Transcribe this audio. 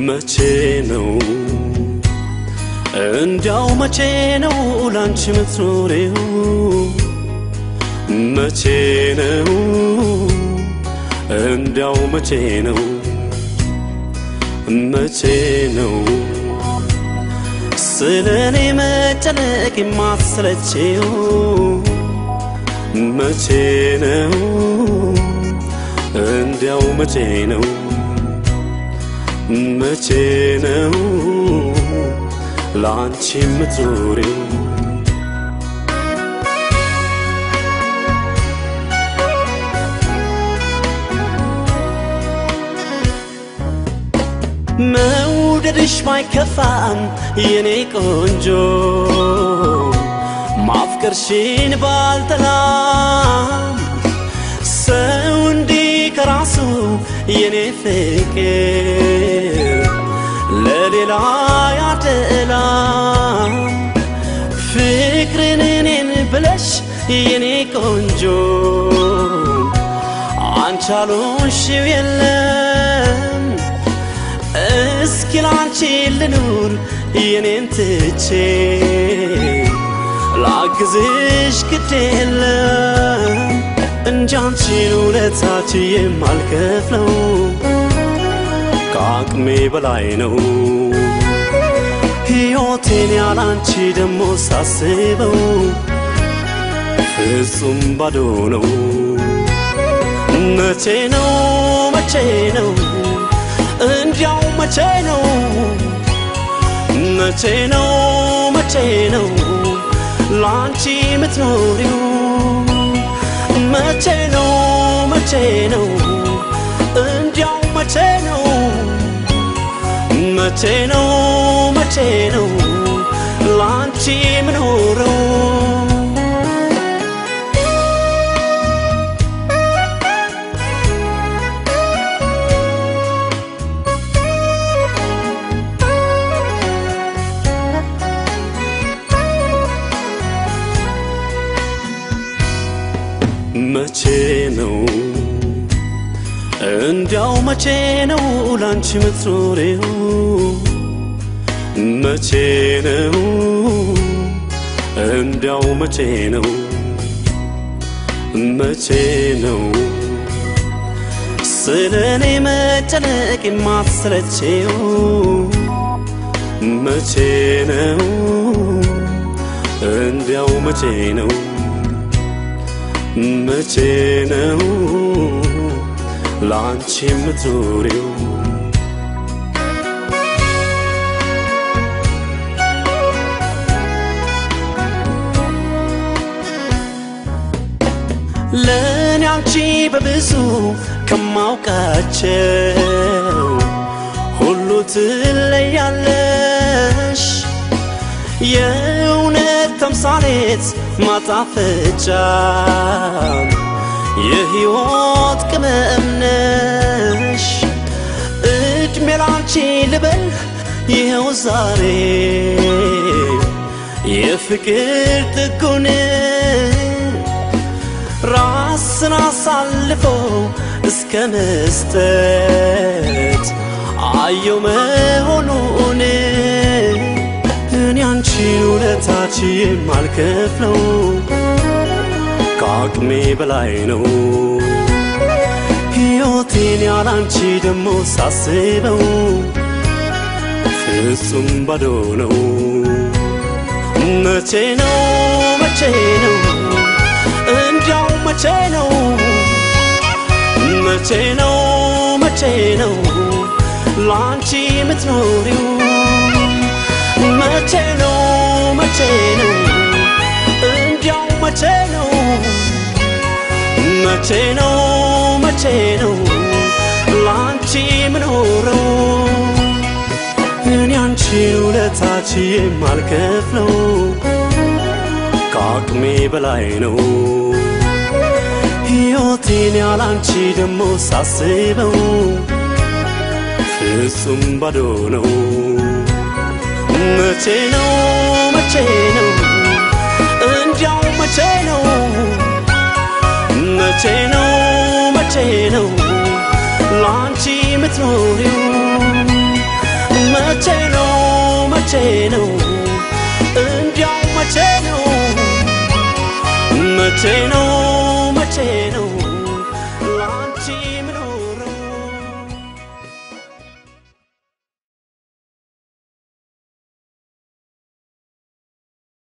መቼ ነው እንዲያው መቼ ነው ላንቺ ምትኖሪው? መቼ ነው እንዲያው መቼ ነው? መቼ ነው ስለኔ መጨነቅ የማትሰለቺው? መቼ ነው እንዲያው መቼ ነው? መቼ ነው ላንቺ የምትኖሪው? መውደድሽ ባይከፋም የኔ ቆንጆ ማፍቀርሽን ባልጠላም ሰው እንዲህ ከራሱ የኔ ፍቅር ለሌላ ያደላም። ፍቅርን እኔን ብለሽ የኔ ቆንጆ አንቺ አልሆንሽው የለም። እስኪ ላንቺ ልኑር የኔን ትቼ ላግዝሽ ግድ የለም እንጂ አንቺን ውለታች የማልከፍለው ከአቅሜ በላይ ነው። ሕይወቴን ያላንቺ ደሞ ሳስበው ፍጹም ባዶ ነው። መቼ ነው መቼ ነው እንዲያው መቼ ነው? መቼ ነው መቼ ነው ላንቺ የምትኖሪው? መቼ ነው መቼ ነው እንዲያው መቼ ነው? መቼ ነው መቼ ነው ላንቺ የምኖረው? መቼ ነው እንዲያው መቼ ነው ላንቺ የምትኖሪው? መቼ ነው እንዲያው መቼ ነው? መቼ ነው ስለኔ መጨነቅ የማትሰለቺው? መቼ ነው እንዲያው መቼ ነው? መቼ ነው ላንቺ የምትኖሪው? ለእኔ አንቺ በብዙ ከማውቃቸው ሁሉ ትለያለሽ። የእውነት ተምሳሌት ማጣፈጫ የሕይወት ቅመም ነሽ። እድሜ ላንቺ ልበል ይኸው ዛሬ የፍቅር ጥጉን ራስን አሳልፎ እስከ መስጠት አየው መሆኑን። እኔ አንቺን ውለታች የማልከፍለው ከአቅሜ በላይ ነው። ሕይወቴን ያላንቺ ደሞ ሳስበው ፍጹም ባዶ ነው። መቼ ነው መቼ ነው እንዲያው መቼ ነው? መቼ ነው መቼ ነው ላንቺ የምትኖሪው? መቼ ነው መቼ ነው እንዲያው መቼ ነው? መቼ ነው መቼ ነው ላንቺ የምኖረው? እኔ አንቺን ውለታች የማልከፍለው ከአቅሜ በላይ ነው። ሕይወቴን ያላንቺ ደሞ ሳስበው ፍጹም ባዶ ነው። መቼ ነው መቼ ነው እንዲያው መቼ ነው? መቼ ነው መቼ ነው ላንቺ የምትኖሪው? መቼ ነው? እንዲያው መቼ ነው? መቼ ነው?